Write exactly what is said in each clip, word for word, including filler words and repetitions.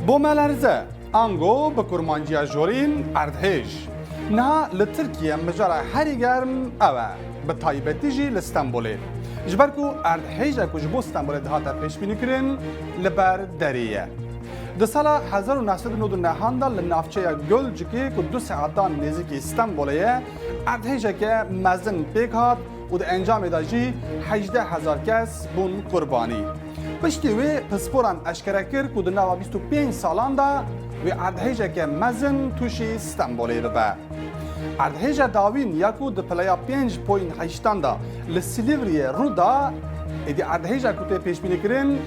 Bomelerze, ango bi kurmanciya jorîn erdhêj. Niha li Tirkiye mijara herî germ ew e, bi taybetî jî li Stenbolê. Ji ber ku erdhêja ku ji bo Stenbolê dihate pêşbînîkirin, li ber derê ye. Di sala hezar û neh sed û nod û neh de li navçeya Gölcikê ku du saetan nêzîkî Stenbolê ye, erdhêjeke mezin pêk hat û di encamê de jî hejdeh hezar kes bûn qurbanî. Piştî wê pisporan eşkere kir ku di nava bîst û pênc salan de wê erdhêjeke mezin tûşî Stenbolê bibe. Erdhêja dawîn ya ku di pileya pênc point heştan de li Silîvriyê rû da, êdî erdhêja ku tê pêşbînîkirin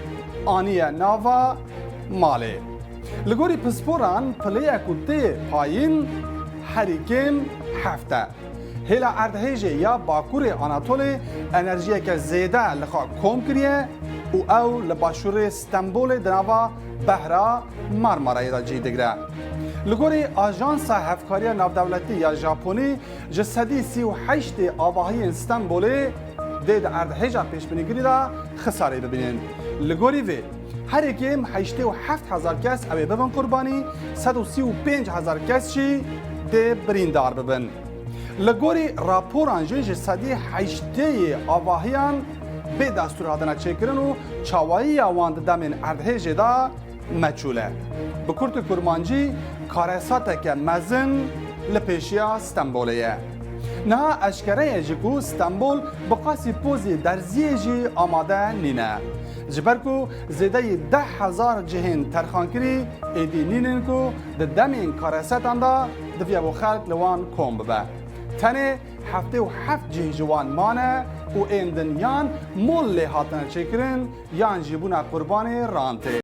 aniye nava malê. Li gorî pisporan pileya ku tê payîn herî kêm heft e. Hêla erdhêjê ya Bakurê Anatolê enerjiyeke zêde li xwe kom kiriye û ew li başûrê Stenbolê di nava behra Marmarayê de cî digire. Li gorî Ajansa Hevkariya Navdewletî ya Japonî, ji sedî sî û heştê avahiyên Stenbolê dê di erdhêja pêşbînîkirî de xisarê bibînin. Li gorî vê, herî kêm heştê û heft hezar kes ew ê bibin qurbanî, sed û sî û pênc hezar kes jî dê birîndar bibin. Li gorî raporan jî ji sedî heştê yê avahiyan bê destûr hatine çêkirin û çawayiya wan di demên erdhêjê de meçûl e. Bi kurt û kurmancî, karesateke mezin li pêşiya Stenbolê ye. Niha eşkere ye jî ku Stenbol bi qasî pozê derziyê jî amade nîne. Ji ber ku zêdeyî deh hezar cihên terxankirî êdî nînin ku di demên karesetan de diviyabû xelk li wan kom bibe. Tenê heftê û heft cih ji wan mane û ên din yan mol lê hatine çêkirin yan jî bûne qurbanê rantê.